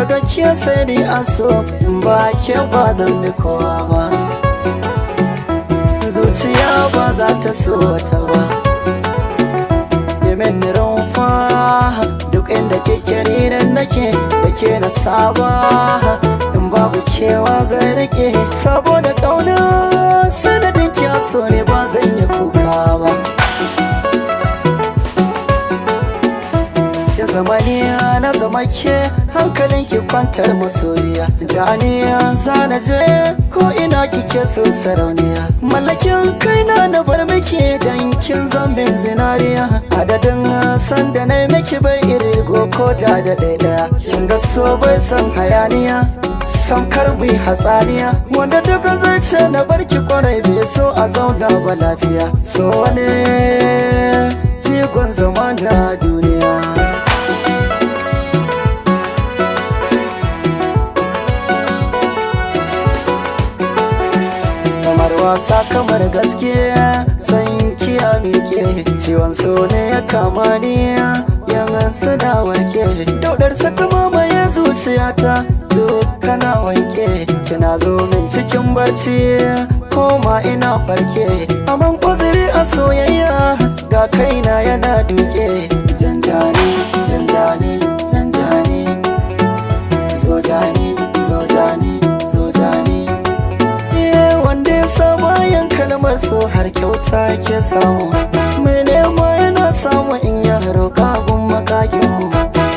Daga ke sai ni aso, in ba ke ba zan bi kowa ba. Zuciya ba za ta so ta ba. Yemen rumfa, duk inda kike ni nan nake, da ke na saba. In babu kewa zai rike, saboda kauna sanadin kyaso ne, ba zan yi kuka ba. Ya zama ni na zama ke, hankalin ki kwantar masoyiya. Janiya zana je ko ina kike so sarauniya. Mallakin kaina na bar miki dan kin zambin zinariya. Adadin sanda na miki bai irigo ko da da ɗaya. Kin ga so bai san hayaniya, samkar bi hatsaniya. Wanda duka zai ce na barki kwarai bai so a zauna ba lafiya. So ne jigon zama na duniya. Kamar wasa kamar gaskiya, san kiya miƙe. Ciwon so ne ya kama ni, yan suna warke. Daudar saka mamaye zuciyata, duk kana wanke. Kina zo min cikin barci, koma ina farke. Aman uzuri a soyayya, ga kaina yana duke. Janjani, janjani, janjani, zo jani, zo jani, zo jani. Wanda ya sa bayan kalmar so har kyauta ke samu. Mai nema yana samu in ya roƙa gun makakinmu.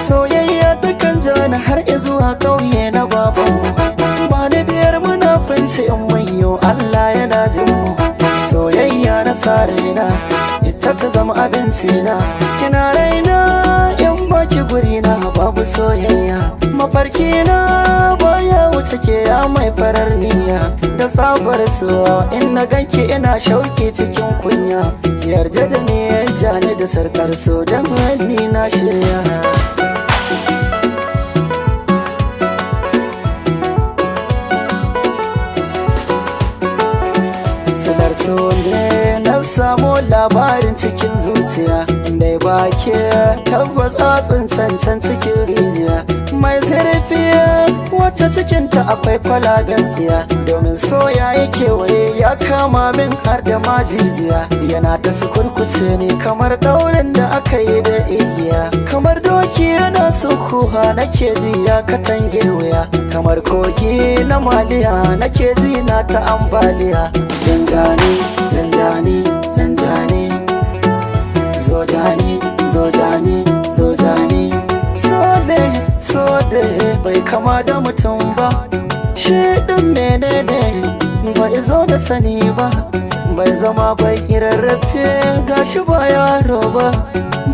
Soyayya takan jani har zuwa ƙauye na babanmu. Ba da biyar munafunci in manyo Allah yana jin mu. Soyayya na sa raina, ita ta zama abinci na. Kina raina in baki guri na babu soyayya. Mafarki na baya wuce ke ya mai farar niyya. Da tsabar so in na ganki ina shauki cikin kunya. Ki yarda da ni, jani da sarkar so dan ni na shirya. Sanar so ne na samu labarin cikin zuciya. Inda ba ke tabbas tsatsin cancan cikin rijiya. Mai zurfi wacce cikinta akwai kwalaben tsiya. Domin soya ya kewaye ya kama min har da majijiya. Yana ta sukurkuce ne kamar daurin da aka yi da igiya. Kamar doki yana sukuha nake ji ya katange wuya. Kamar kogi na maliya nake ji na ta ambaliya. Janjani, janjani, janjani, zo jani, zo jani, zo jani. So ne bai kama da mutum ba. Shi ɗin menene bai zo da sani ba. Bai zama bai rarrafe gashi ba yaro ba.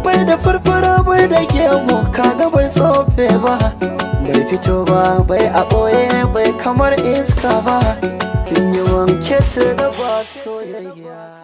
Bai da farfara bai da gemu kaga bai tsofe ba. Bai fito ba bai a ɓoye bai kamar iska ba. Kin yi wanke da ba soyayya.